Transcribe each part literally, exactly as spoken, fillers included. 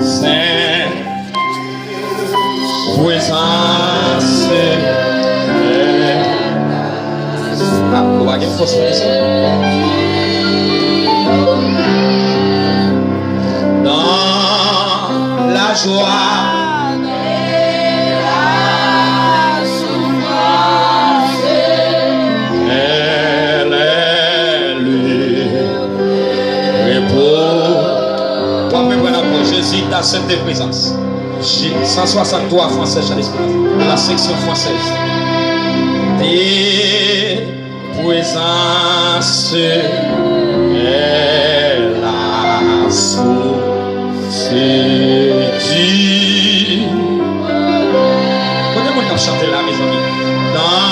Sen prezans Senyè. Ah, ou pa gen fòs pou di sa. Dans la joie. Elle est le repos. W ap reprann ankò. Jésus, ta sente prezans. J-, san swasanntwa fransèz, Chan Esperans. La section française. Te prezans Senyè la soti. Kote moun k ap chante la, mezanmi? Dans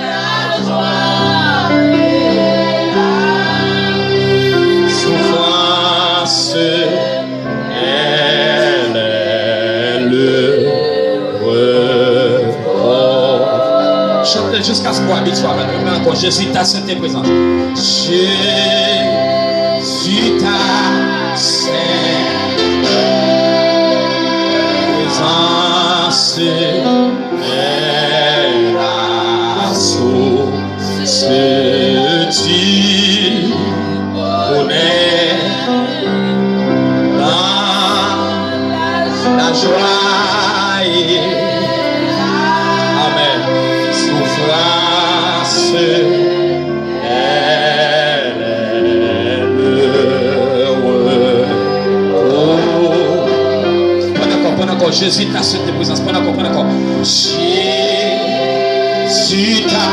la joie et la souffrance, elle est le repos. Chante l jiskaske w abitye avè l. Reprann ankò. Jésus, ta sente prezans. Jésus, ta sente prezans. Mè la soti bonè nan lajwa e, amèn, soufrans. Pran ankò, pran ankò. Jezi ta senti prezans. Pran ankò, pran ankò. Jezi ta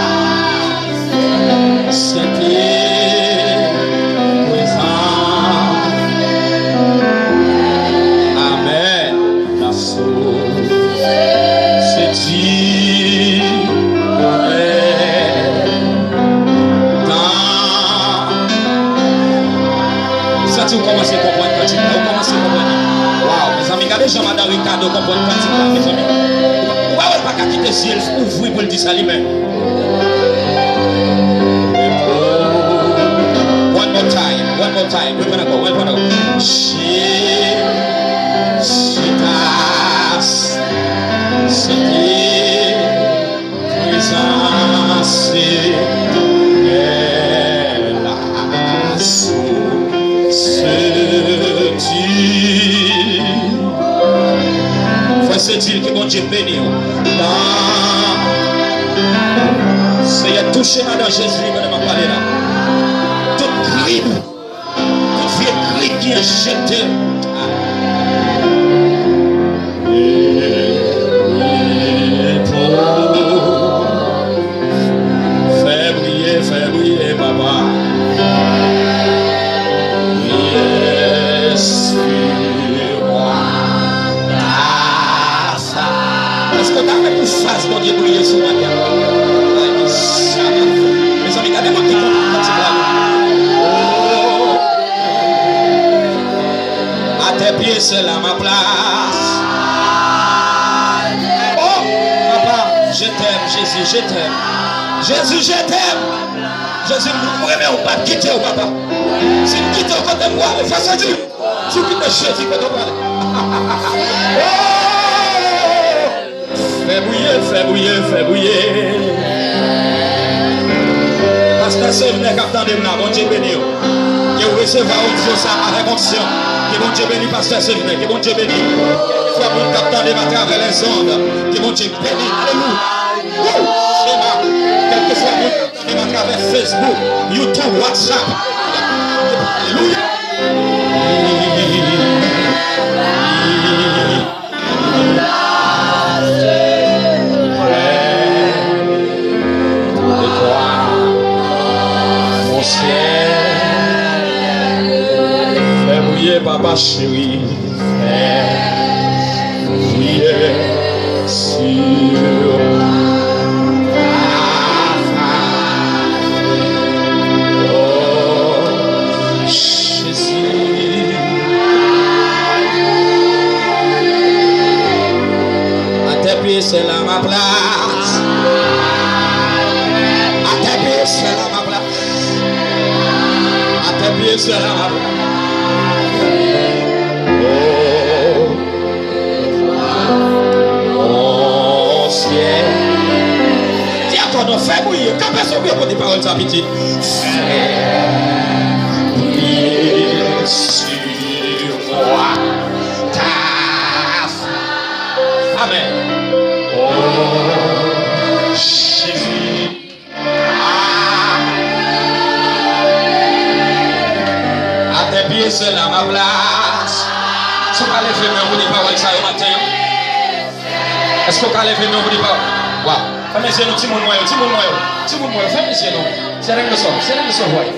senti prezans. Amèn. Nan sou seti bonè tan. Santi w kòmanse konprann kantik la. Ou kòmanse konprann li. Waw, mezanmi, gade jan madan Ricardo konprann kantik la, mezanmi. Ou pa, ou pa wè l pa ka kite zye l ouvri pou l di sa li menm. One more time, one more time. Reprann ankò, reprann ankò. Jezi ta senti prezans Senyè la sou seti. Frè Sedil, ke Bondye beni w. Nan Senyè, touche madan Jezi pandan m ap pale la. Tout grip, tout vye grip ki enjekte. Fè briye, fè briye, papa. Briye sou mwen. Èske w ta renmen pou fas Bondye briye sou maten an? Ay, mezanmi, gade moun ki konn kantik la, non. Oh. Atè pye sè la ma plas. Oh, papa, je t'aime, Jésus, je t'aime. Jésus, je t'aime. Jezi, m renmen w, m p ap kite w, papa. Si m kite w, kote m prale? Frè Sedil, si w kite Jezi, kote w prale? Oh! Fè briye, fè briye, fè briye. Pastè Sevnè k ap tande m la, Bondye beni w. Ke w resevwa onksyon sa avèk onksyon. Ke Bondye beni Pastè Sevnè, ke Bondye beni. Kèlkeswa moun k ap tande m atravè lèzond, ke Bondye beni. Alelouya. Woo! Shema. Kèlkeswa moun k ap tande m atravè Facebook, YouTube, WhatsApp. Alelouya. Prè de twa, mon syèl. Fè briye, papa cheri. Fè briye sou mwen. Oh, Jezi. Atè pye sè la ma plas. Atè pye sè la ma plas. Atè pye sè la ma plas. Oh. Konn sa pitit. Fè priye sou mwa. Ta. Amèn. O Jezi. Atè pye sè la ma plas. Si w ka leve men w pou di pawòl sa yo maten an. Èske w ka leve men w pou di pawòl? Waw. Fèmen zye nou, timoun mwen yo, timoun mwen yo, timoun mwen yo, fèmen zye nou. Cierren los ojos, cierren los ojos ahí.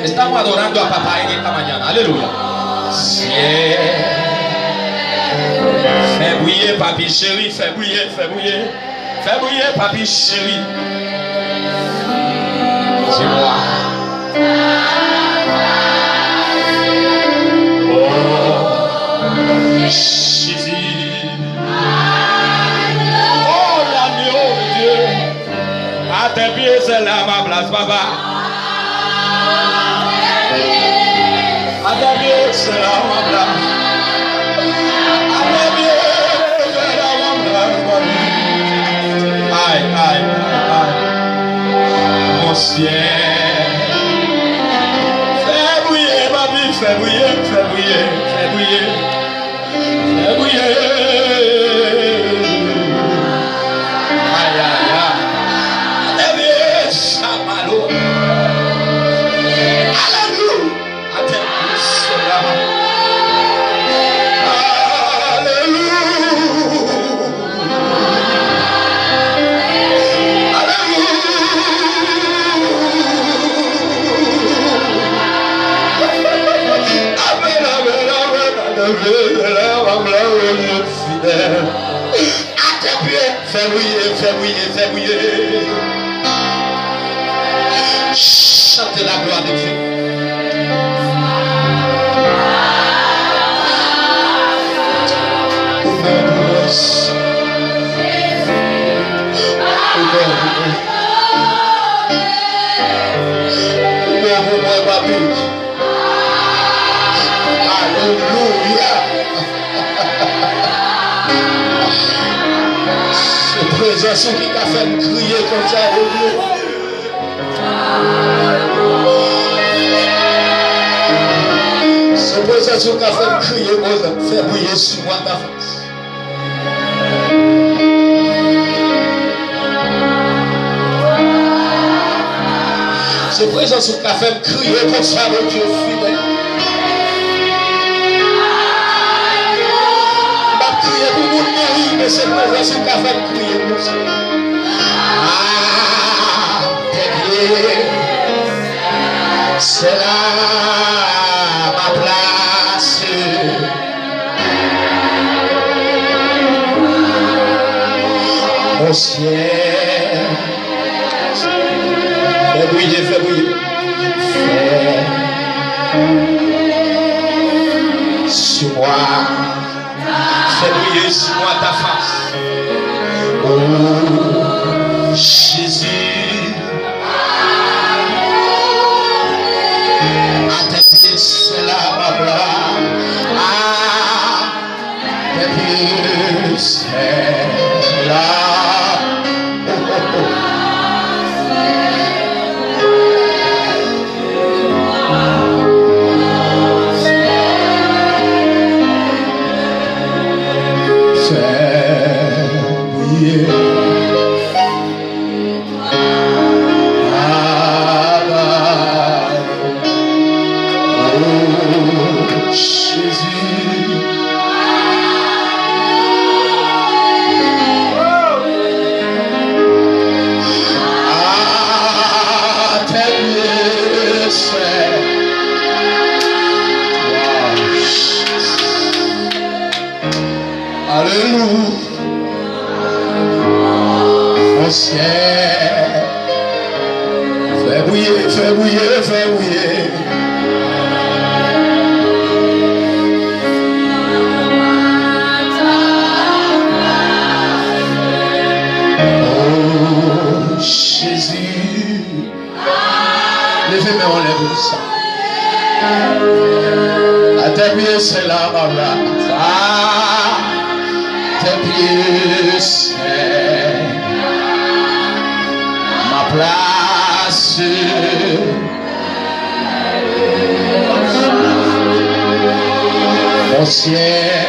Estamos adorando a Papá en esta mañana. Aleluya. Fè briye, papi cheri, fè briye, fè briye. Fè briye, papi cheri. Di mwa. Oh, Jezi. Oh, l'agneau de Dieu. Atè pye sè la ma plas, papa. Atè pye sè la ma plas. Atè pye sè la ma plas, papi. Ay, ay, ay, ay. Mon Dieu. Fè briye, papi, fè briye, fè briye, fè briye. Fè briye. Ay, ay, ay. Atè pye sè la ma plas. Alelouya. Atè pye sè la. Alelouya. Alelouya. Amèn, amèn, amèn, amèn, amèn, amèn, amèn, amèn, fidèl. Atè pye, fè briye, fè briye, fè briye. Chante la gloire de Dieu. Ou bon pou mwen. Ou bon pou mwen. Ou bon pou mwen, papi. Alelouya. Se prezans ou ki ka fè m kriye konsa, Bondye. Se prezans ou ka fè m kriye konsa. Fè briye sou mwa ta fas. Se prezans ou ka fè m kriye konsa, Bondye fidèl. M ap kriye pou moun mouri, men se prezans ou ka fè m kriye konsa. Ah, Bondye, se la ma plas. Mon Dieu. Fè briye, fè briye. Fè sou mwa. Fè briye sou mwa ta fas. Oh, Jezi. Atè pye sè la ma plas. Ah, atè pye sè la. Oh, oh, oh. Fè briye. Papa, oh, Jezi. Atè pye sè. Alelouya. Mon Dieu. Fè briye, fè briye, fè briye. Oh, Jezi. Leve men w anlè pou sa. Atè pye sè la, papa. Atè pye sè. Ma plas. Mon ciel,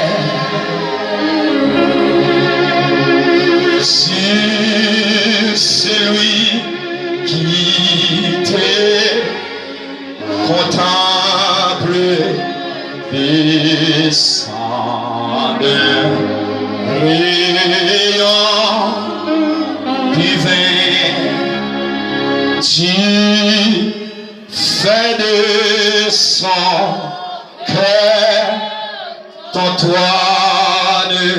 sur celui qui te contemple descend un rayon divin. Tu fais de son cœur ton trône,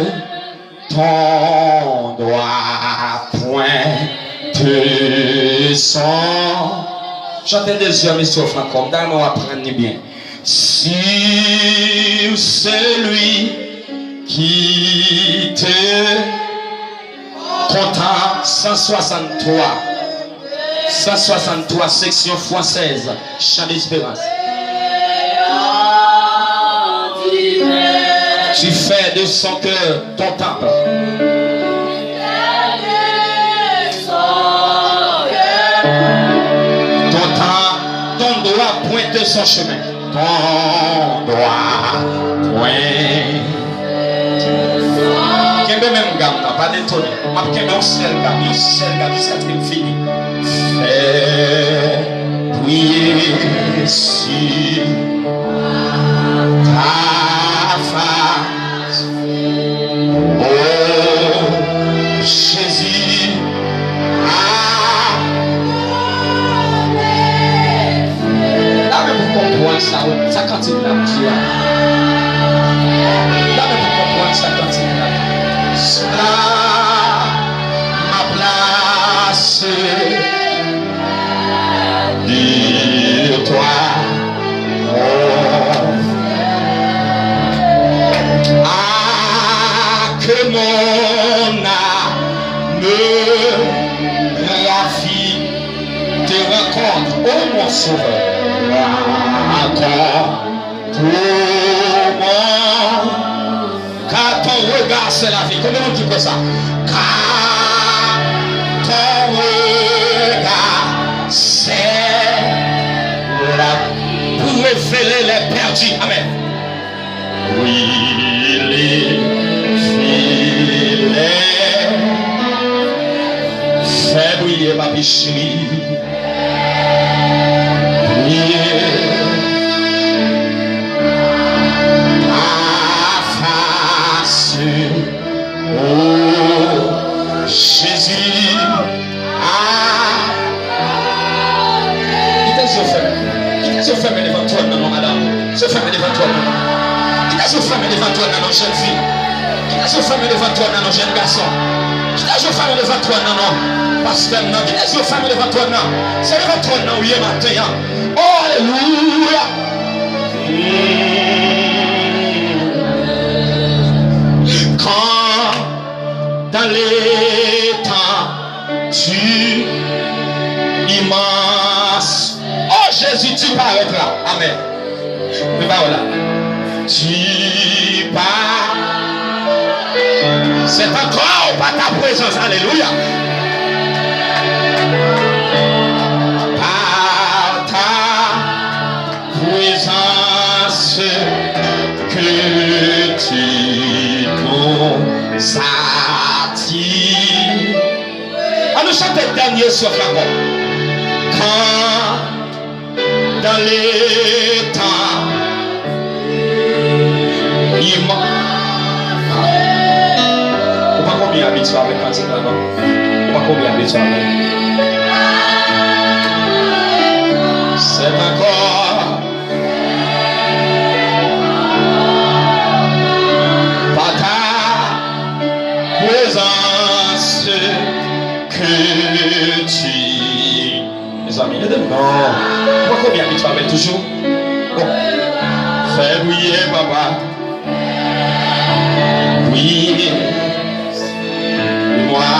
ton droit pointe son. Chante dezyèm estwòf la ankò, m ta renmen w aprann li byen. Sur celui qui te contemple, san swasanntwa. San swasanntwa, section française, Chant d'Espérance. Tu fais de son cœur ton temple. Ton temple, ton droit pointe son chemin. Ton droit pointe. Kenbe menm gam nan, pa detone. M ap kenbe yon sèl gam, yon sèl gam jiskaske m fini. Fè priye si ta fa. O Jezi, a. Lave pou konprann sa, sa kantik la ap di a. Lave pou konprann sa kantik la. Sa m ap plase. Dis-toi, oh, ah, que mon âme ravie te rencontre, oh mon sauveur, rencontre mon Car ton regard, c'est la vie. Konbyen moun ki kwè sa? Car ton regard, c'est la vie. Pour révéler les perdus. Amen. Oui, les filets. Fè briye, papi cheri. Priye. Pa fas. O Jezi. A. Kite zye w fèmen. Kite zye w fèmen devan twòn nan, non, madanm. Zye w fèmen devan twòn nan, non. Kite zye w fèmen devan twòn nan, non, jèn fi. Kite zye w fèmen devan twòn nan, non, jèn gason. Kite zye w fèmen devan twòn nan, non, pastè m nan. Kite zye w fèmen devan twòn nan. Se devan twòn nan ou ye maten an. Oh, alelouya! Quand dans le temps du immense. Oh, Jésus, tu paraîtras. Amen. Li pa wè la. Tu pa. C'est encore par ta présence. Alléluia. Par ta présence que tu nous attires. An nou chante dènye estwòf la ankò. Quand dans le temps immense. Ou pako byen abitye avèk kantik la, non? Ou pako byen abitye avèk. C'est encore par ta présence que tu. Mezanmi, ede m non. Ou pako byen abitye avèk toujou. Bon. Fè briye, papa. Briye. Mwa.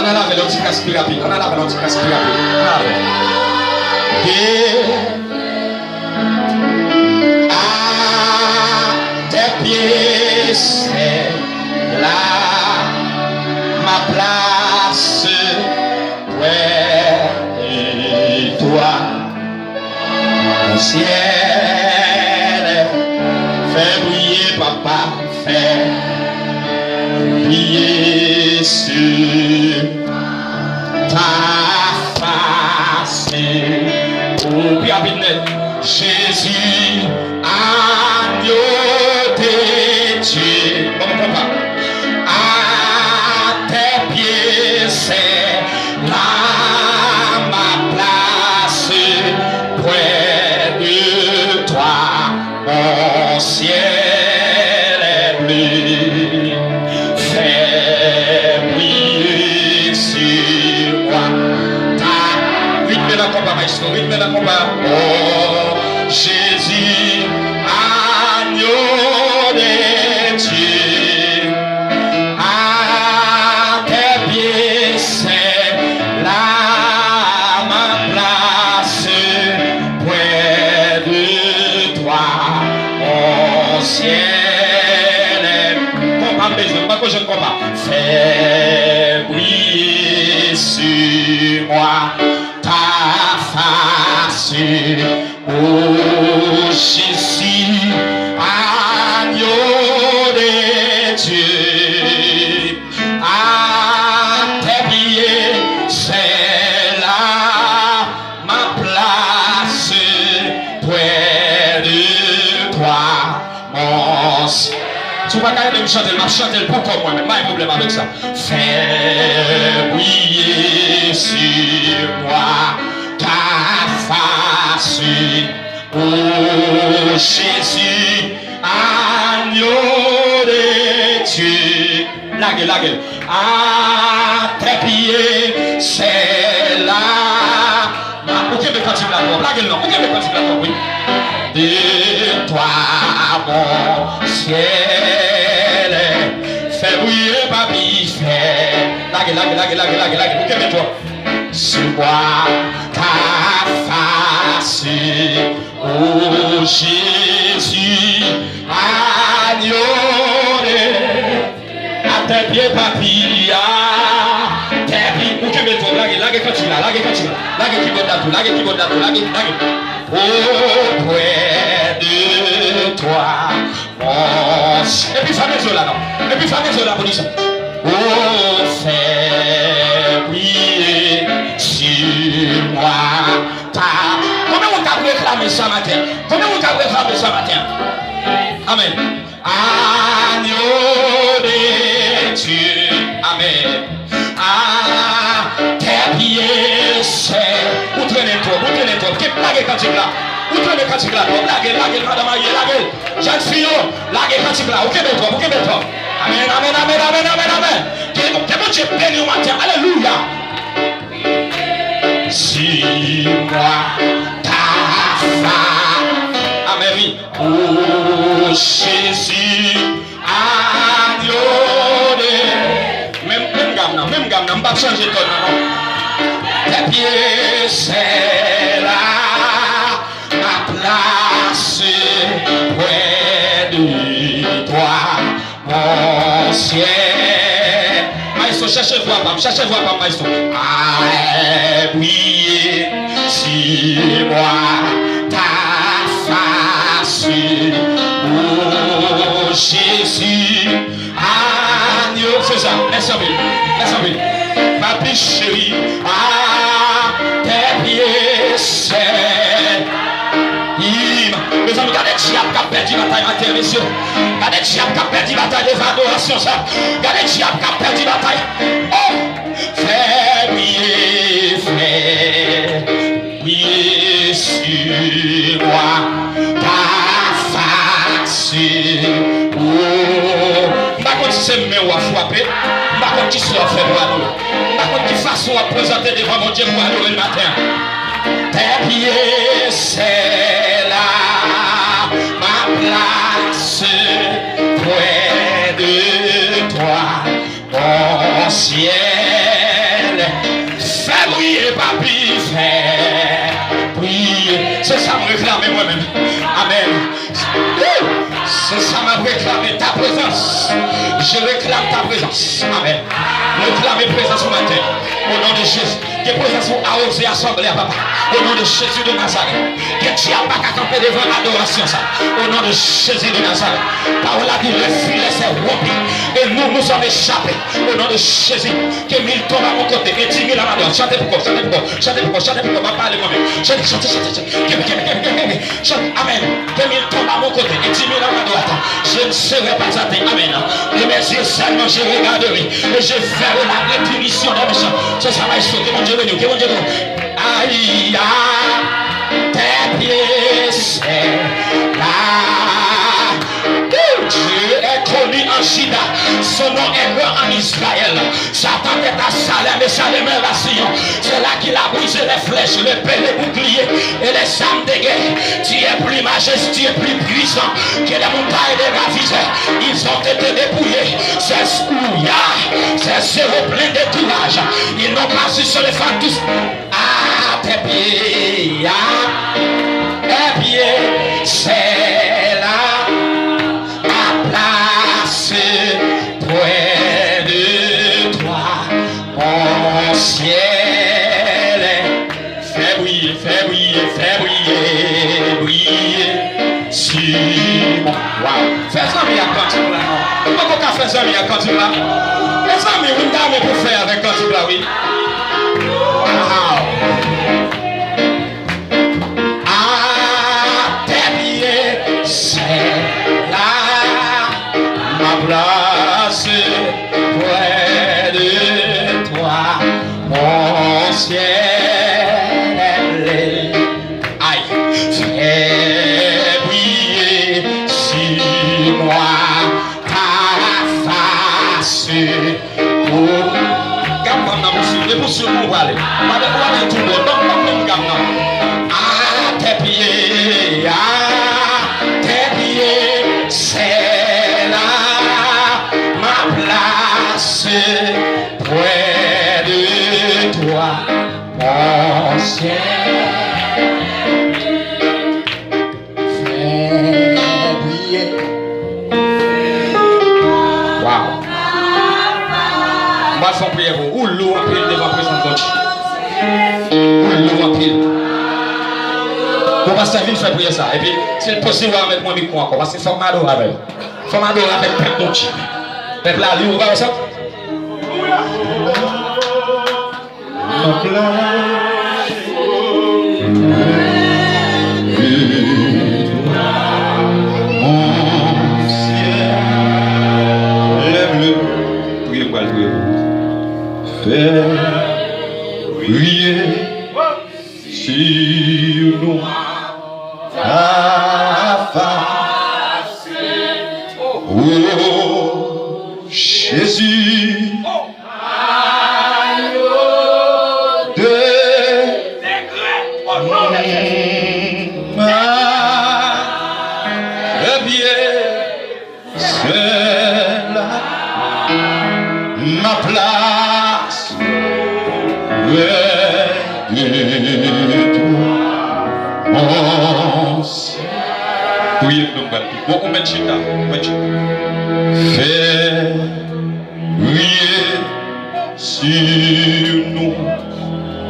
Ann al avè l yon ti kras pi rapid. Ann al avè l yon ti kras pi rapid. Ann al avè l. De à tes pieds, c'est là ma place près de toi. Mon ciel, fais briller, papa, fais briller sur ta face. Oh, pi rapid nèt. Jésus, agneau de Dieu. Bon, konpa. À tes pieds, c'est là ma place près de toi. Mon ciel est bleu, fais briller sur moi ta. Ritme nan konpa, maestro, ritme nan konpa. Oh, Jésus, agneau de Dieu, à tes pieds, c'est là ma place près de toi. Mon ciel est, konpa m bezwen, m pako jwenn konpa. Fais briller sur moi ta face. Oh Jésus, agneau de Dieu, à tes pieds, c'est là ma place près de toi. Mon s-, si w pa ka ede m chante l, m ap chante l pou kò mwen menm, pa gen pwoblèm avèk sa. Fais briller sur moi ta face, oh Jésus, agneau de Dieu. Lage, lage l. À tes pieds, c'est là ma, ou kenbe kantik la twòp. Lage l non, ou kenbe kantik la twòp, wi. De toi, mon ciel, fais briller, papi, fais. Lage, lage, lage, lage, lage, lage. Ou kenbe twòp. Sur moi ta face, oh Jésus, agneau de, à tes pieds, papi, à tes pieds. Ou kenbe twòp, lage, lage kantik la, lage kantik la. Lage kibòd la tou, lage kibòd la tou, lage, lage. Auprès de toi. Epi fèmen zo la non. Epi fèmen zo la pou li sa. Oh, fais briller sur moi ta. Konbyen moun k ap reklame sa maten? Konbyen moun k ap reklame sa maten? Amèn. Agneau de Dieu. Amèn. À tes pieds, c'est, ou trennen twòp, ou trennen twòp. Ke lage kantik la. Ou trennen kantik la twòp. Lage, lage, madanm marye, lage. Jèn fi yo, lage kantik la. Ou kenbe twòp, ou kenbe twòp. Amèn, amèn, amèn, amèn, amèn, amèn. Ke, ke Bondye beni w maten. Alelouya. Sur moi ta face. Amèn, wi. Oh Jésus, agneau de. Menm, menm gam nan, menm gam nan, m p ap chanje tòn nan non. Tes pieds, c'est là ma place près de toi. Mon ciel. Maestro, chèche vwa pa m, chèche vwa pa m, maestro. Fais briller sur moi ta face, oh Jésus, agneau. Se sa, mèsi anpil, mèsi anpil. Papi cheri, à tes pieds, c'est Im. Mezanmi, gade dyab k ap pèdi batay maten an, mesye. Gade dyab k ap pèdi batay devan adorasyon sa. Gade dyab k ap pèdi batay. Oh! Fais briller, fais briller sur moi ta face. Oh! M pa konn si se men w ap frape. M pa konn kisa w ap fè pou adore. M pa konn ki fason w ap prezante devan Bondye pou adore l maten an. Tes pieds, c'est là ma place près de toi, mon ciel. Papi, fè priye. Se sa m reklame mwen menm. Amèn. Woo! Se sa m ap reklame, ta prezans. Je réclame ta présence. Amèn. M reklame prezans ou maten. O non de Jezi. Ke prezans ou awoze asanble a, papa. O non de Jezi de Nazarèt. Ke dyab pa ka kanpe devan adorasyon sa. O non de Jezi de Nazarèt. Pawòl la di, le filet s'est rompu et nous, nous sommes échappés. O non de Jezi. Que mille tombent à mon côté et dix mille à ma droite. Chante pou kò, chante pou kò, chante pou kò, chante pou kò. M ap pale mwen menm. Chante, chante, chante, chante. Kenbe, kenbe, kenbe, kenbe, kenbe. Chante, amèn. Que mille tombent à mon côté et dix mille à ma droite. Je ne serai pas atteint. Amèn. Que mes yeux seulement je regarderai et je verrai la rétribution des méchants. Se sa, maestro, ke Bondye beni w, ke Bondye beni w. Aïe, à tes pieds, c'est là. Dieu est connu en Juda, son nom est grand en Israël. Sa tante ta Salem e sa demen va Siyon. C'est là qu'il a brisé les flèches, l'épée, les boucliers et les armes de guerre. Tu es plus majestueux, plus puissant que les montagnes de Ravizè. Ils ont été dépouillés. C'est ouya, c'est zéro plein de courage. Ils n'ont pas su se défendre tous. À tes pieds, à tes pieds, c'est là ma place près de toi, mon ciel. Fè briye, fè briye, fè briye, briye. Si. Waw. Fè zanmi ak kantik la non. Ou poko ka fè zanmi ak kantik la? Mezanmi, wi, m ta renmen pou fè avèk kantik la, wi. Waw. À tes pieds, c'est là ma place près de toi, mon ciel. Aïe. Fais briller sur moi ta face. Oh. Gam banm nan pou swiv, e pou swiv pou w prale. Ou pa, ou pa tou bon, banm, banm menm gam nan. À tes pieds, à tes pieds, c'est là ma place près de toi, mon ciel. Fè priye. Waw. M pral fè yon priyè pou ou. Ou lou anpil devan prezans Bondye. Ou lou anpil. Bon, pastè, vin fè priyè sa. Epi, si l posib, w a remèt mwen mikwo ankò. Paske fòk m adore avè l. Fòk m adore avèk pèp Bondye. Pèp la, li, ou pa wè sa? M ap la. Mon ciel est bleu. Priye, m pral priye pou ou. Fè briye sur nous ta face. Oh, Jésus. Agneau de ma vie, c'est là ma place près de toi, mon Seigneur. Priye pou nou, bon, ou mèt chita, ou mèt chita. Fè Priye si nou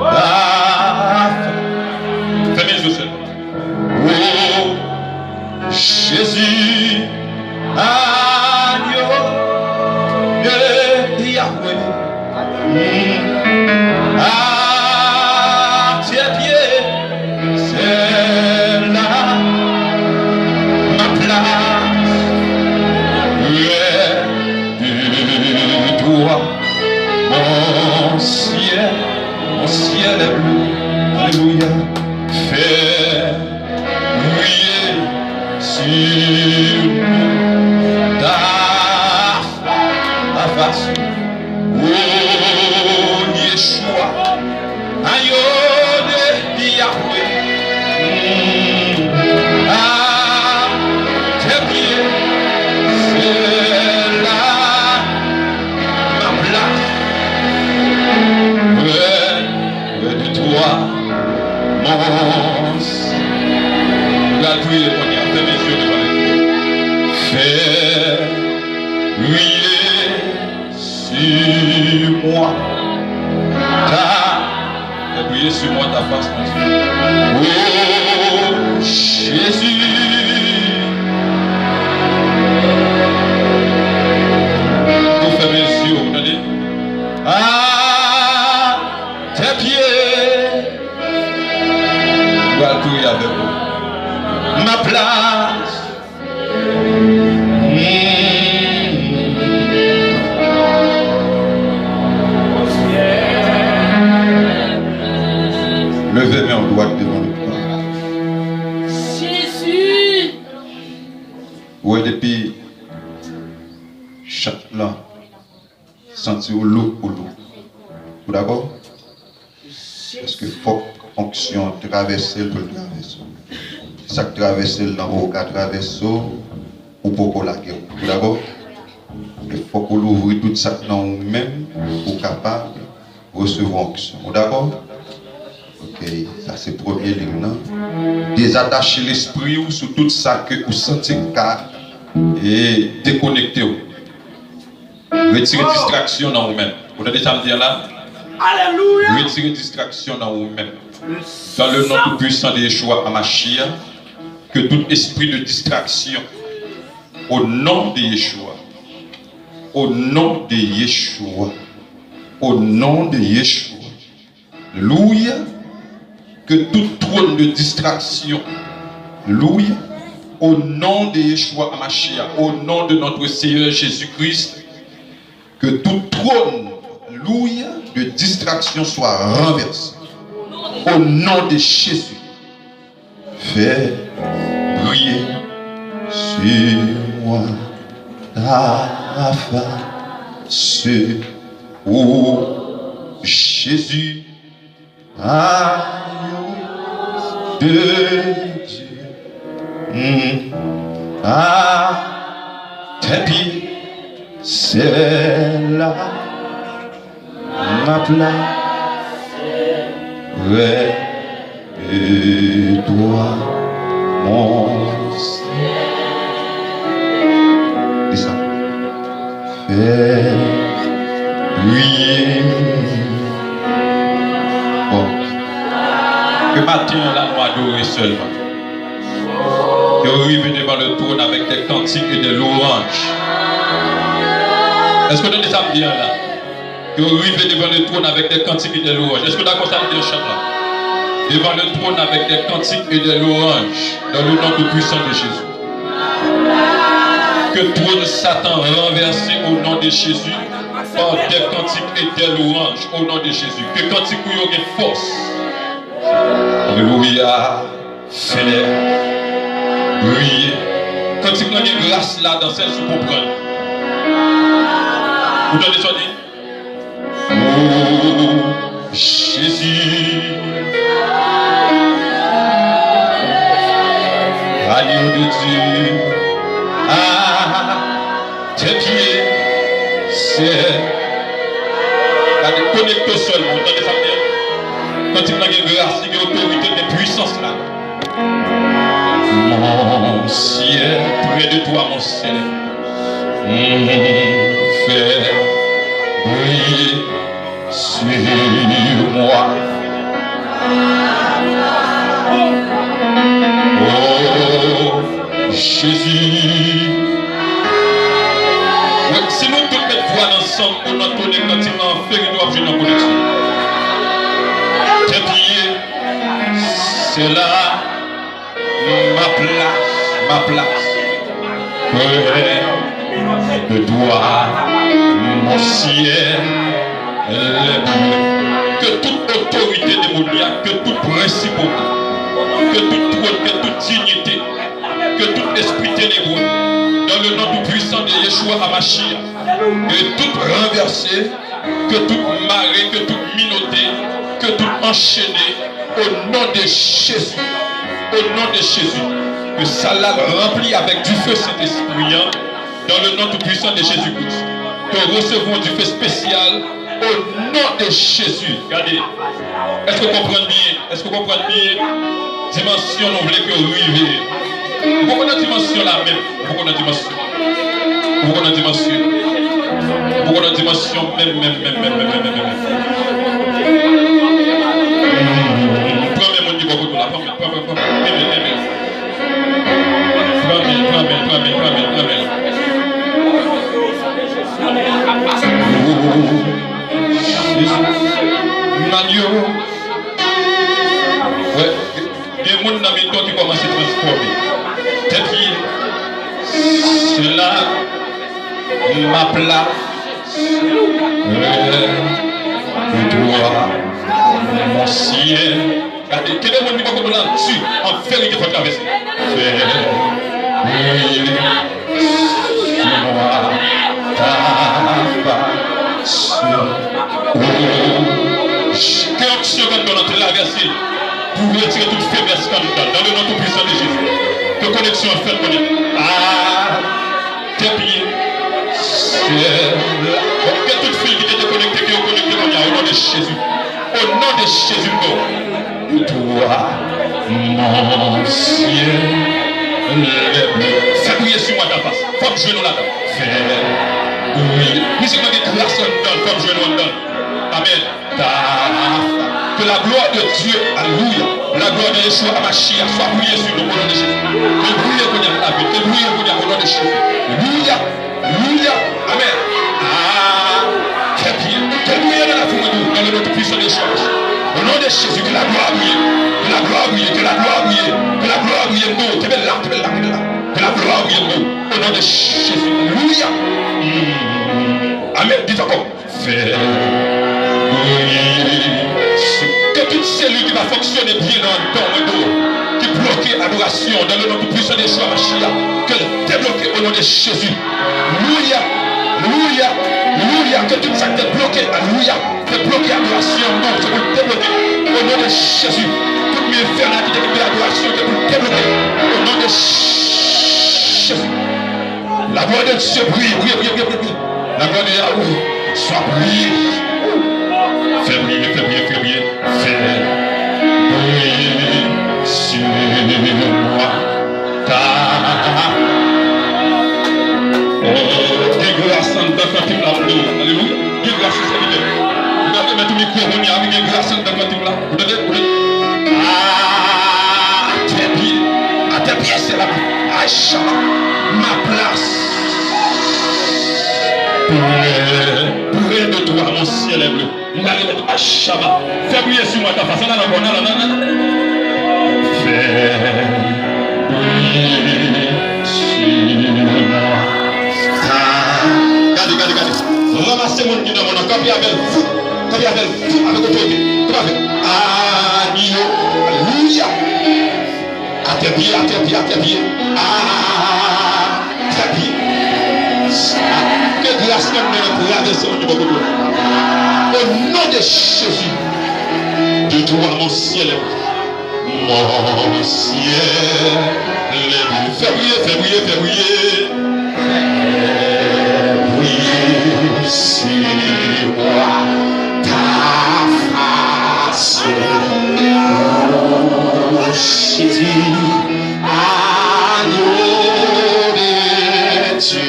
ta fè. Fèmen je w sèlman. O Jezi, agno de Yahweh, a tes pieds, c'est là ma place. De toi, mon ciel, mon ciel est bleu. Alléluia. Fais briller sur nous ta, ta face. O Yeshua, agno de Yahweh, a tes pieds, c'est là ma place. Près, près de Sur moi ta face, mon Dieu. Oh, Jésus. Nou fèmen zye w, tande. À tes pieds. Ou pral priye avèk ou. Ma place. Leve men w dwat devan le twòn. Jezi! Ou wè depi chan lan santi w lou, ou lou. Ou dakò? Paske fòk onksyon an travèse l pou l travèse w. Sa k travèse l nan ou ka travèse w, ou poko lage w. Ou dakò? E fòk ou louvri tout sa k nan ou menm pou w kapab resevwa onksyon. Ou dakò? Ok, sa se premye liy lan. Dezatache lespri w sou tout sa ke ou santi k ka e dekonekte w. Retire distraksyon nan ou menm. Ou tande sa m di an la? Alelouya! Retire distraksyon nan ou menm. Dans le nom tout puissant de Yeshua Hamashiach, que tout esprit de distraction, au nom de Yeshua, au nom de Yeshua, au nom de Yeshua, Louya. Que tout trône de distraction, louya, au nom de Yeshua Hamashiach, au nom de notre Seigneur Jésus-Christ, que tout trône, louya, de distraction soit renversé. Au nom de Jésus. Fais briller sur moi ta face, ô Jésus, agneau de Dieu. Mm. À tes pieds, c'est là ma place près de toi, mon Seigneur. Dis ça. Fais briller. Bon. Ke maten an la nou adore sèlman. Ke w rive devan le trône avec des cantiques et des louanges. Èske w tande sa m di an la? Ke w rive devan le trône avec des cantiques et des louanges. Èske w dakò sa m di an chan lan? Devant le trône avec des cantiques et des louanges, dans le nom tout puissant de Jésus. Que trône Satan renversé au nom de Jésus, par des cantiques et des louanges, au nom de Jésus. Ke kantik ou yo gen fòs. Alelouya. Fè briye. Kantik lan gen gras ladan, sèl si w konprann. Ou tande sa w di? Oh, Jésus, agneau de Dieu, à tes pieds, c'est. Gade, konekte w sèlman, ou tande sa m di an? Kantik lan gen gras, li gen otorite, gen pwisans ladan. Mon Seigneur, près de toi, mon Seigneur. Mm, fais briller sur moi. Oh, Jésus. Wi, si nou tout met vwa n ansanm pou n antone kantik lan, an verite w ap jwenn yon koneksyon. Tes pieds, c'est là ma place, ma place. Près de toi, mon ciel est bleu. Que toute autorité démoniaque, que tout principauté, que tout trône, que toute dignité, que tout esprit ténébreux, dans le nom tout puissant de Yeshua Hamashiach, que tout renversé, que tout marré, que tout minotté, que tout enchaîné, au nom de Jésus, au nom de Jésus, que sal la ranpli avec du feu Saint-Esprit, hein, dans le nom tout puissant de Jésus-Christ, que recevons du feu spécial au nom de Jésus. Gade, èske w konprann byen? Èske w konprann byen dimansyon nou vle ke w rive? Ou poko nan dimansyon la menm. Ou poko nan dimansyon. Ou poko nan dimansyon. Ou poko nan dimansyon menm, menm, menm. Manyo, wè, gen moun nan mitan ki kòmanse transfòme. Tèt li, se la m ap la, wè, pou twa, mon syèl. Gade, kenbe moun ki bò kote w la, di, an verite, fò travèse. Fè briye sou mwen ta fas. O, ke onksyon k anndan w lan travèse pou retire tout feblès k anndan w, dans le nom tout puissant de Jésus. Ke koneksyon an fèt kounye a. Atè pye syèl la. Ke tout fil ki te dekonekte, ke yo konekte kounye a, o non de Jezi. O non de Jezi, m ba w. Pou twa, mon syèl lè ble. Fè briye sou mwen ta fas. Fò m jwenn ou ladan. Fè briye. Mizik mwen gen gras anndan l, fò m jwenn ou anndan l. Amèn. Ta, ta. Que la gloire de Dieu, alléluia. La gloire de Yeshua Hamashiach soit brillée sur nous, au nom de Jésus. Que l briye kounye a nan lavi, que l briye kounye a, au nom de Jésus. Alléluia. Alléluia. Amèn. Ah, fè briye. Fè briye nan lavi mwen tou, dans le nom tout puissant de Jésus. Au nom de Jésus, que la gloire brille. Que la gloire brille. Que la gloire brille. Que la gloire brille. Non, kenbe la, kenbe la, kenbe la. Que la gloire brille. Non, au nom de Jésus. Alléluia. Mm. Amèn. Di ankò. Fè briye. Ke tout selil ki pa fonksyone byen nan anndan mwen, ki bloke adorasyon, dans le nom tout puissant de Yeshua Mashiach, ke l debloke au nom de Jésus. Louya, louya, louya, ke tout sa k te bloke, louya, te bloke adorasyon, non, se pou l debloke au nom de Jésus. Tout men enfènal ki te kenbe adorasyon, ke pou l debloke au nom de Jésus. La gloire de Dieu brille, brille, brille, brille, brille, brille. La gloire de Yahweh soit brillée. Fè briye, fè briye, fè briye. Fè briye sur moi. Ta. Oh, gen gras anndan kantik la pou nou. Alelouya. Gen gras sou sèvitè. Ou ta remèt ou mikwo kounye a, wi, gen gras anndan kantik la. Ou tande? Ou tande? Ah, atè pye. Atè pye, se la. Ay, chama. Ma place. Près, près de toi, mon ciel est bleu. M ka remèt, ay, chama. Fè briye sou mwen, ta fas. Nan, nan, nan, nan, nan, nan. Fè briye sou mwen. Ta. Gade, gade, gade. Ranmase moun ki nan mòn nan. Kanpe avè l. Fou. Kanpe avè l. Fou avèk otorite. Kanpe avè l. Agno. Alelouya. Atè pye, atè pye, atè pye. Atè pye. Ke gras nan men an travèse moun ki bò kote w. Au nom de Jésus. De toi, mon ciel est bleu. Mon ciel est bleu. Fè briye, fè briye, fè briye. Fè briye sur moi ta face. Oh, Jésus, agneau de Dieu.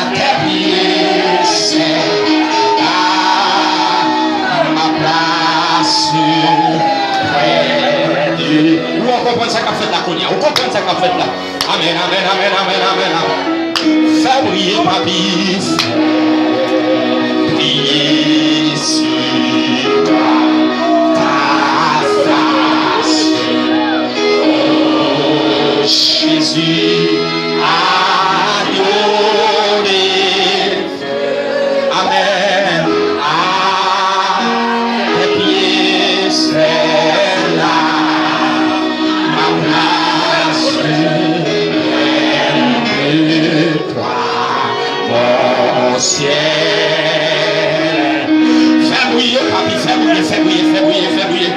Atè pye, se la ma place près de. Ou konprann sa k ap fèt la kounye a? Ou konprann sa k ap fèt la? Amèn, amèn, amèn, amèn, amèn, amèn. Fè briye, papi. Fè briye sur ta face. Oh, Jésus, adoré. Amèn. Atè pye, se la ma place près de toi, mon ciel. Fè briye, papi, fè briye, fè briye, fè briye, fè briye.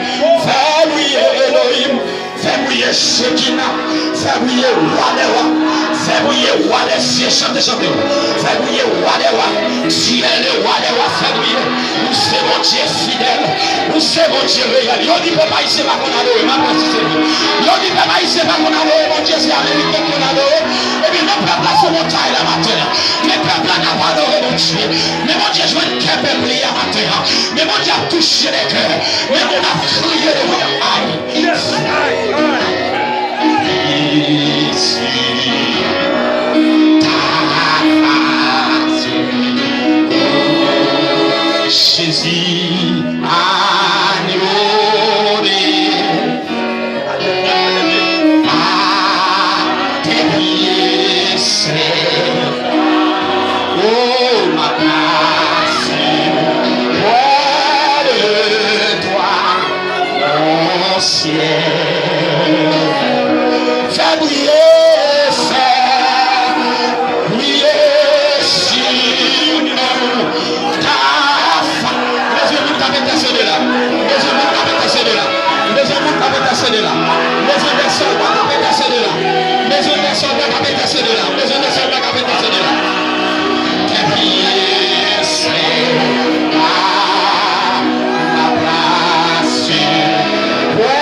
Fè briye, Elohim. Fè briye Shekina. Fè briye Wa dè Wa. Fè briye Wa dè Zye. Chante, chante. Fè briye Wa dè Wa. Dye le Wa dè Wa. Fè briye. Ou se Bondye fidèl. Ou se Bondye reyèl. Yo di pèp ayisyen pa konn adore. M ap resite li. Yo di pèp ayisyen pa konn adore Bondye. Se ameriken k konn adore. Epi men pèp la sou montay la maten an. Men pèp la k ap adore Bondye. Men Bondye jwenn kè pèp li a maten an. Men Bondye ap touche de kè. Men moun ap kriye devan ay. Yes. Ay, ay. Isi, ta fasi. Jezi, agno de Patè pyese. Oh, m ap pase prè de twa, mon Syè. Fè briye, Sè, briye si nou. Tafa. Bezwen moun k ap entèsede la. Bezwen moun k ap entèsede la. Bezwen moun k ap entèsede la. Bezwen de sòlda k ap entèsede la. Bezwen de sòlda k ap entèsede la. Bezwen de sòlda k ap entèsede la. Kè pyese a, m ap pase prè.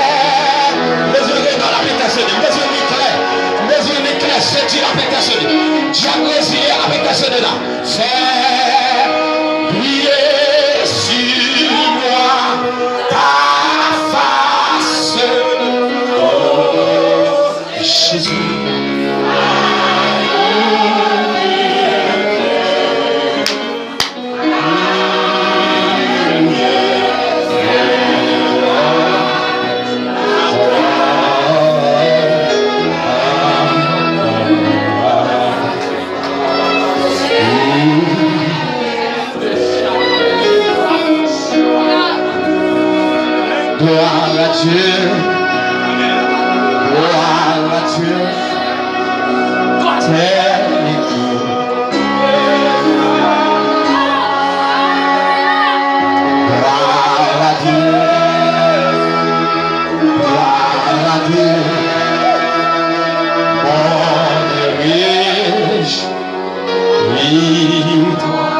Bezwen gen nan l ap entèsede. Bezwen li klè. Bezwen li klè. Se di l ap entèsede. Dyab reziye ap entèsede la. Fè briye si mwa ta fas. Jezi. Gloire à Dieu. Gloire à Dieu. Terre et tout. Gloire à Dieu. Gloire à Dieu. Bonne riche. Victoire.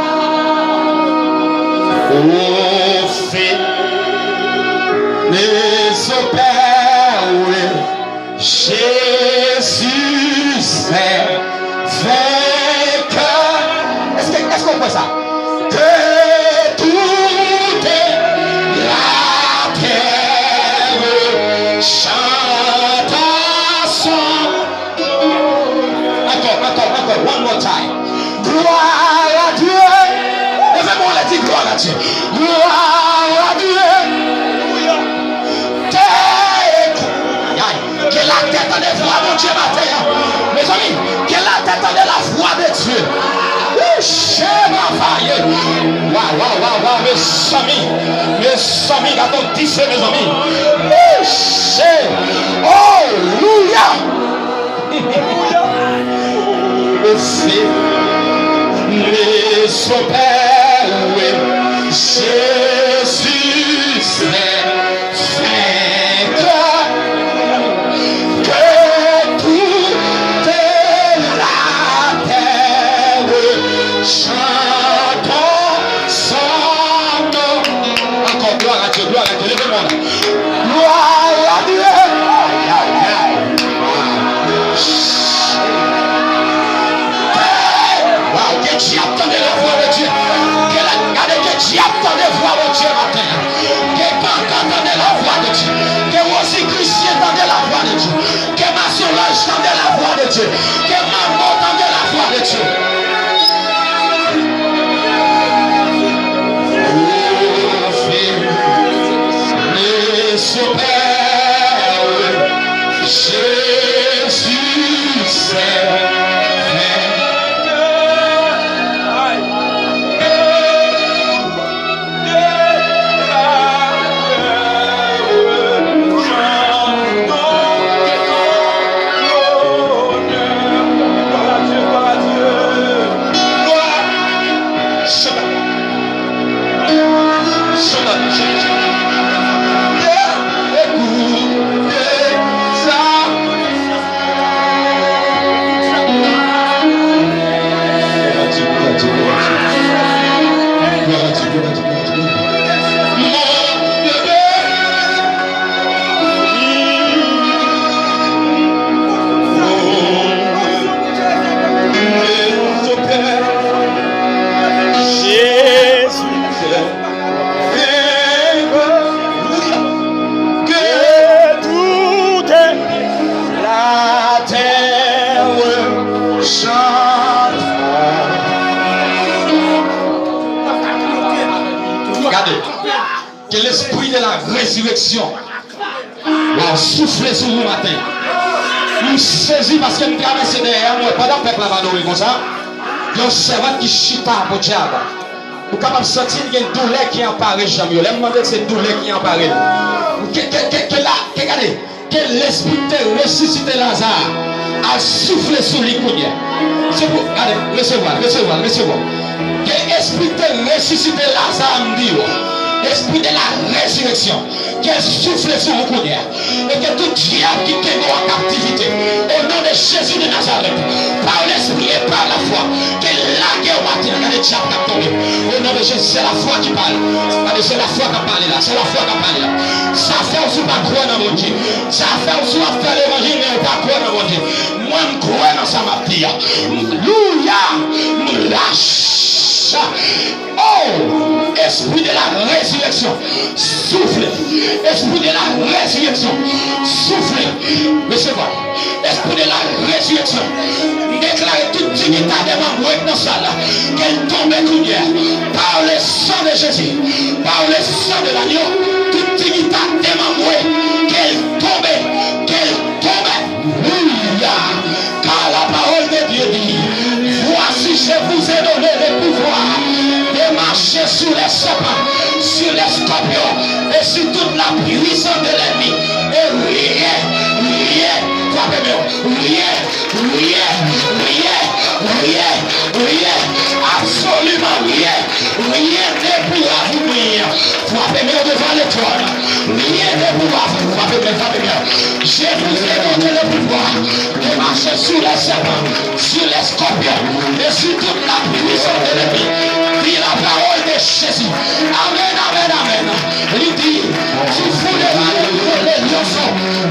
Au fait, les opères, oui. Jésus est vainqueur. Èske, èske w kwè sa? Que toute la terre chante son Ankò, ankò, ankò. One more time. Gloire à Dieu. Leve men w, di gloire à Dieu. Gloire à Dieu. Tè, ay, ay. Ke latè tande vwa Bondye maten an. Mezanmi, ke latè tande la voix de Dieu. Wouche, mavaye. Wa, wa, wa, wa, mezanmi. Mezanmi, gade yon dife, mezanmi. Wouche. Alelouya. Au fait, les opères, Jésus est vainqueur, que toute la terre chante son nom. Encore, gloire à Dieu, gloire à Dieu, levez-moi là. Gloire à Dieu. Ay, ay, ay. Wow, ke dyab tande la voix de Dieu. Ke la, gade ke dyab tande vwa Que l'esprit de la résurrection va souffler sou ou maten. M sezi paske m travèse dèyè a, m wè pandan pèp la ap adore konsa, gen yon sèvant ki chita podyab. Ou kapab santi l gen doulè ki anpare janm yo. Lè m mande l, se doulè ki anpare l. Ke, ke, ke, ke la, ke gade, ke lespri te resisite Laza al soufle sou li kounye a. Se pou, gade, resevwa, resevwa, resevwa. Ke espri te resisite Laza, m di w, espri de la rezireksyon, ke l soufle sou ou kounye a. E ke tout dyab ki kenbe w an kaptivite, o non de Jezi de Nazarèt, par l'esprit et par la foi, ke l lage w atè. Gade dyab k ap tonbe. O non de Jezi, se lafwa ki pale. Gade, se lafwa k ap pale la. Se lafwa k ap pale la. Sa fè w si w pa kwè nan Bondye. Sa fè w si w ap fè levanjil, men w pa kwè nan Bondye. Mwen, m kwè nan sa m ap di a. Alelouya. M rache. Oh, esprit de la résurrection, souffle. Esprit de la résurrection, souffle. Resevwa. Esprit de la résurrection. M deklare tout tiki ta demanbre k nan sal la, ke l tonbe kounye a. Par le sang de Jésus, par le sang de l'agneau, tout tiki ta demanbre, ke l tonbe, ke l tonbe. Alelouya. Car la parole de Dieu dit, voici, je vous ai donné le pouvoir de marcher sur les serpents, sur les scorpions et sur toute la puissance de l'ennemi. Et rien, rien, frape men w, rien, rien, rien, rien, rien, absolument rien, rien ne pourra vous nuire. Frape men w devan le trône. Rien ne pourra vous, frape men, frape men. Je vous ai donné le pouvoir de marcher sur les serpents, sur les scorpions et sur toute la puissance de l'ennemi. Di la parole de Jésus. Amen, amen, amen. Li di, tu fouleras les, les lions,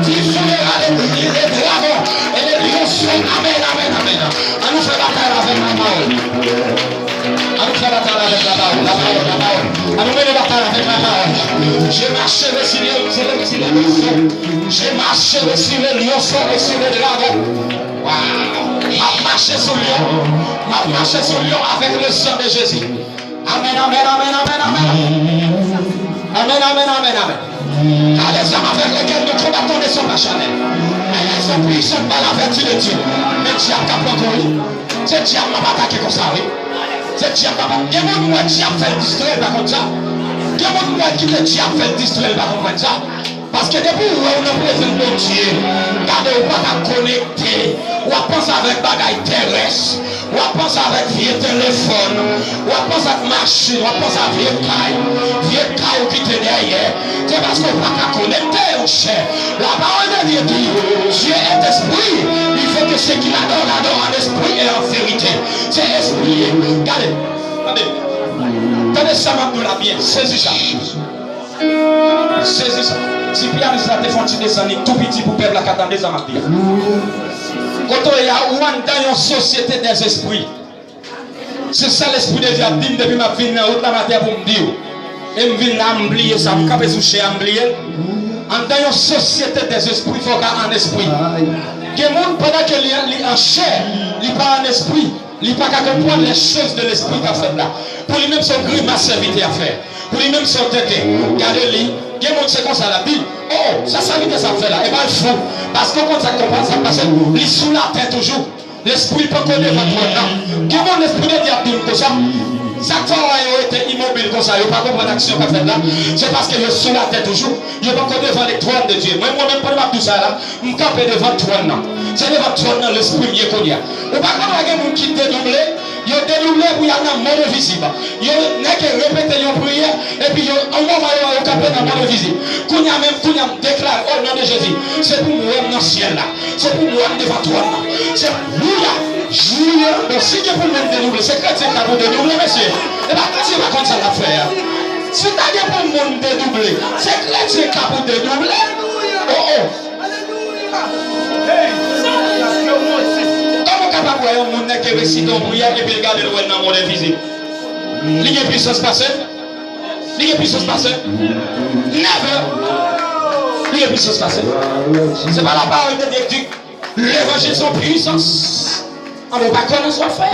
tu fouleras les, les dragons et les lions. Amen, amen, amen. An nou fè batay la avèk lapawòl. An nou fè batay la avèk lapawòl, lapawòl, lapawòl. An nou mennen batay la avèk lapawòl. Je marcherai sur les, sur les, sur les lions. Je marcherai sur les lions et sur les dragons. Waw. M ap mache sou lyon. M ap mache sou lyon avèk le sang de Jésus. Amen, amen, amen, amen, amen. Amen, amen, amen, amen. Car les armes avec lesquelles nous combattons ne sont pas charnelles, mais elles sont puissantes par la vertu de Dieu. Men dyab k ap pran kou wi. Se dyab m ap atake konsa wi. Se dyab m ap atake. Gen moun m wè dyab fè l distrè l pa konn sa. Gen moun m wè kite dyab fè l distrè l pa konprann sa. Paske depi w wè w nan prezans Bondye, gade w pa ka konekte, w ap panse avèk bagay terès, w ap panse avèk vye telefòn, w ap panse ak machin, w ap panse ak vye kay, vye kay ou kite dèyè. Se paske w pa ka konekte, monchè. La parole de Dieu dit, Dieu est esprit, il faut que ceux qui l'adorent l'adorent en esprit et en vérité. Se espri, gade, tande, tande sa m ap di w la byen, sezi sa. Sezi sa. Si pyanis la te fè yon ti desann, li tou piti pou pèp la ka tande sa m ap di a. Kote w ye a, ou anndan yon sosyete dèzespri. Se sa Lespri de Dye ap di m depi m ap vin nan wout la maten an pou m di w. E m vin la, m bliye sa, m kanpe sou chè a, m bliye l. Anndan yon sosyete dèzespri, fò w ka an espri. Gen moun, pandan ke li, li an chè, li pa an espri. Li pa ka konprann les choses de l'esprit k ap fèt la. Pou li menm, se yon grimas sèvitè ap fè. Pou li menm, se yon tenten. Gade li. Gen moun, se konsa l ap di, oh, sa sèvitè sa ap fè la. E pa l fou. Paske w konn sa k konprann, sa k pase. Li sou latè toujou. Lespri l poko devan twòn nan. Gen moun, Lespri de Dye ap di m konsa. Sa k fè w wè yo rete imobil konsa, yo pa konprann aksyon k ap fèt la. Se paske yo sou latè toujou. Yo poko devan le trône de Dieu. Mwen, mwen menm, pandan m ap di w sa la, m kanpe devan twòn nan. Se devan twòn nan Lespri m ye kounye a. Ou pa konn wè gen moun ki dedouble? Yo dedouble pou y al nan monn envizib. Yo nèk repete yon priyè, epi yo, yon moman yo, yo kanpe nan monn envizib. Kounye a menm, kounye a m deklare, o non de Jezi, se pou m wè m nan syèl la. Se pou m wè m devan twòn nan. Se, alelouya, alelouya. Bon, si gen pou moun dedouble, se kretyen k ta pou dedouble, mesye. E pa kretyen pa konn sa l ap fè a. Si ta gen pou moun dedouble, se kretyen k ta pou dedouble. Oh, oh. Kòman w kapab wè yon moun nèk resite yon priyè epi l gade l wè l nan monn envizib? Li gen pwisans pase l? Li gen pwisans pase l? Never! Li gen pwisans pase l. Se pa la parole de Dieu k di, l'évangile son puissance. Ou pa konnen sa w ap fè.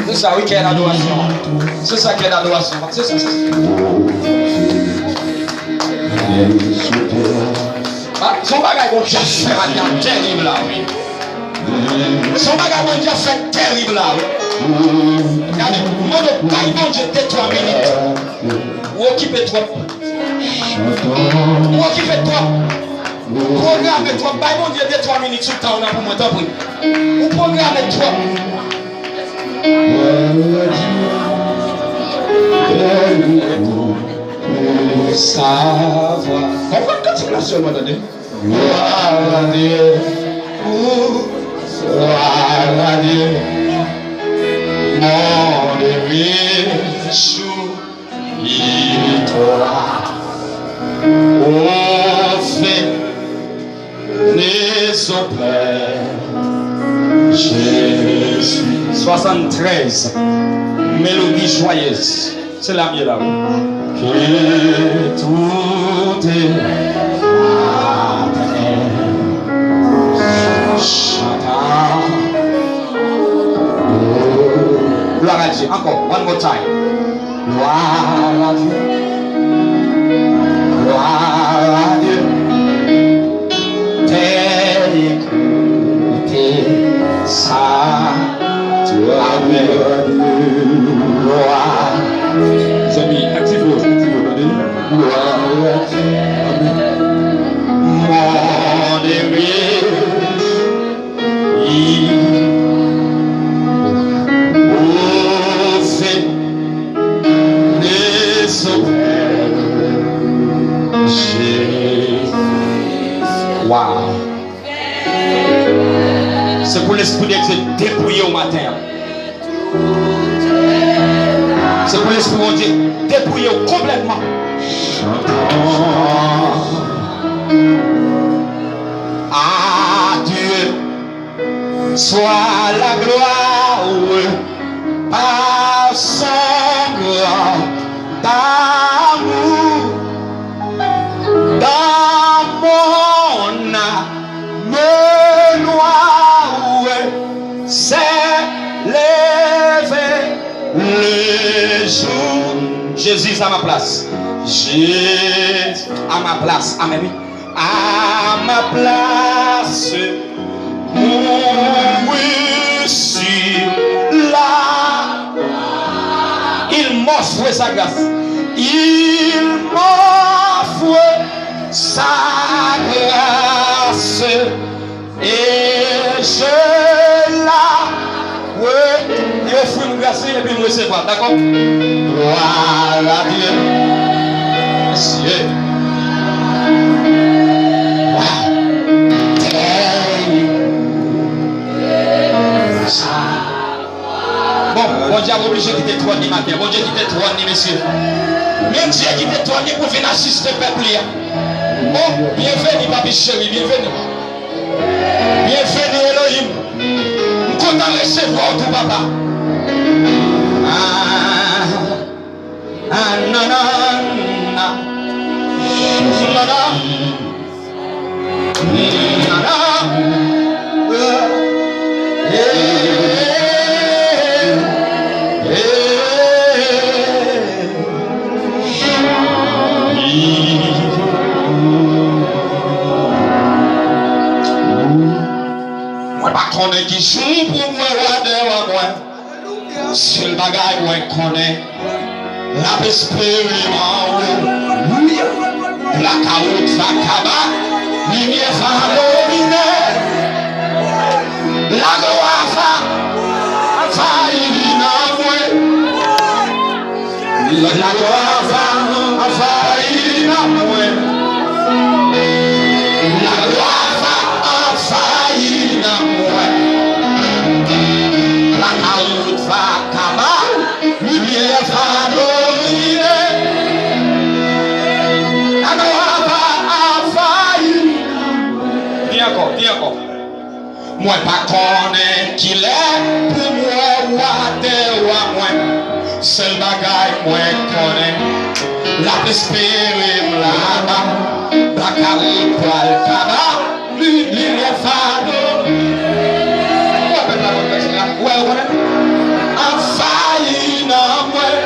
Se sa, wi, kè dadorasyon. Se sa, kè dadorasyon. Se sa, se sa. Ah, se yon bagay Bondye ap fè maten an terib la, wi. Se yon bagay Bondye ap fè terib la, wi. Gade, mande, bay Bondye de twa minit. Ou okipe twòp. Ou okipe twòp. Pwograme twòp. Bay Bondye de twa minit sou tan w nan pou mwen, tanpri. Ou pwograme twòp. Konprann kantik la sèlman, tande. Gloire à Dieu, gloire à Dieu, mon Dieu, victoire, au fini au Père Jésus. Swasann trèz, mélodie joyeuse. Se la m ye la, wi. Que tout est à terre. Chanta. Gloire à Dieu. Encore, one more time. Gloire à Dieu. Gloire à Dieu. T'es écouté ça. Amen. Gloire. Mezanmi, aktive yo, aktive yo, tande. Gloire à Dieu. Amen. Mon Dieu. Wow. Se pou Lespri de Dye depouye w maten an. Se pou Lespri Bondye depouye w konplètman. Adieu. Soit la gloire par son grand amour dans mon âme noire s'est levé le jour. Jésus à ma place. Jésus à ma place. Amen. À ma place, mourut sur la. Il m'offre sa grâce. Il m'offre sa grâce. Et je la re-, li ofri m gras li epi m resevwa, dakò? Gloire à Dieu. Mesye. Wow. Bon, Bondye ap oblije kite twòn li maten. Bondye kite twòn li, mesye. Bondye kite twòn li pou vin asiste pèp li a. Oh, byenveni, papi cheri, byenveni. Byenveni, Elohim. M kontan resevwa w tou, papa. Ah, ah, nan, nan, nan. Nan, nan. Nan, nan. Eh, eh, eh, eh. Mwen pa konnen ki jou pou m wè wa dèyè mwen. Sèl bagay mwen konnen, l ap espere m anwo. Blakawout va kaba, limyè va domine. Laglwa va anvayi nan mwen. Laglwa va anvayi nan mwen. Laglwa va anvayi nan mwen. Blakawout va kaba, limyè va domine. Laglwa va anvayi. Di ankò, di ankò. Mwen pa konnen kilè pou m wè wa dèyè wa mwen. Sèl bagay mwen konnen, l ap espere m laba. Blakawout pral kaba, li, limyè fado. Anvayi nan mwen.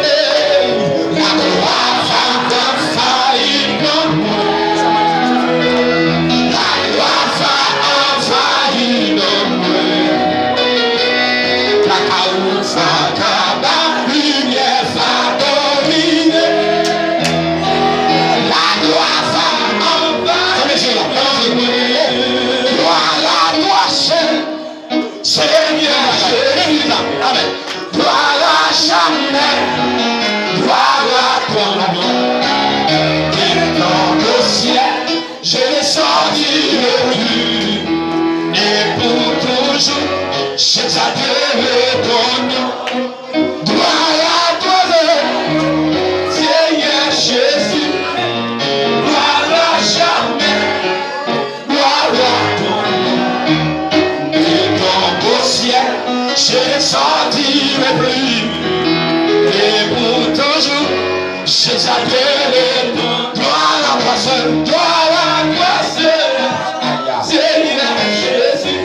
Ey, laglwa va anvayi nan mwen. Laglwa va anvayi nan mwen. Blakawout va kaba, limyè va domine. Laglwa va anvayi nan mwen. Glwa, laglwa, Senyè. Senyè Jezi, amèn. Gloire à jamais, gloire à ton nom. Dedan le ciel, je ne sortirai plus. Et pour toujours, j'exalterai ton nom. Gloire à toi, Seigneur Jésus. Gloire à jamais. Gloire à ton nom. Dedan le ciel, je ne sortirai plus. Et pour toujours, j'exalterai ton nom. Gloire à toi seul, gloire à toi seul, Seigneur Jésus.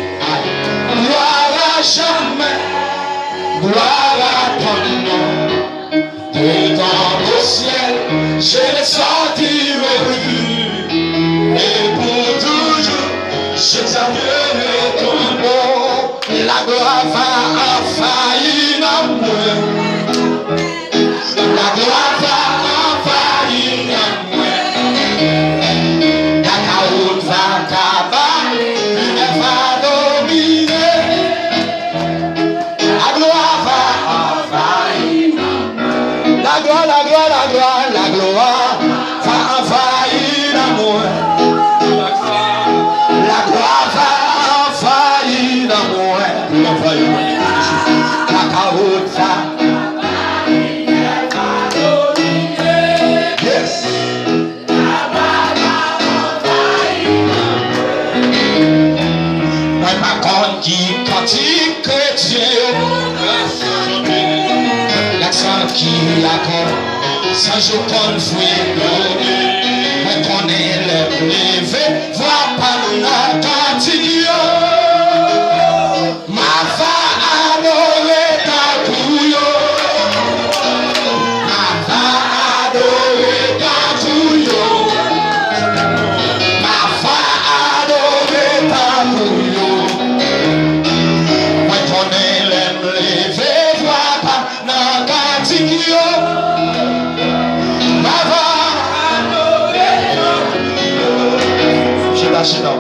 Gloire à jamais, gloire à ton nom. Dedan le ciel, je ne sortirai plus. Et pour toujours, j'exalterai ton nom. Laglwa va anvayi nan mwen. Laglwa va anvayi nan mwen. Blakawout va kaba, limyè va domine. Laglwa va anvayi. Laglwa, laglwa, laglwa, laglwa va anvayi nan mwen. Laglwa va anvayi nan mwen. Anvayi mwen. Blakawout va. Yes. Mwen pa konn ki kantik kretyen yo. Laksan ki akò, san jou konn fwi done. Mwen konnen lè m leve, vwa pa m nan kantik yo. M a va adore tankou yo. M a va adore tankou yo. M a va adore tankou yo. Mwen konnen lè m leve, vwa pa m nan kantik yo. M a va adore tankou yo. Chita, chita.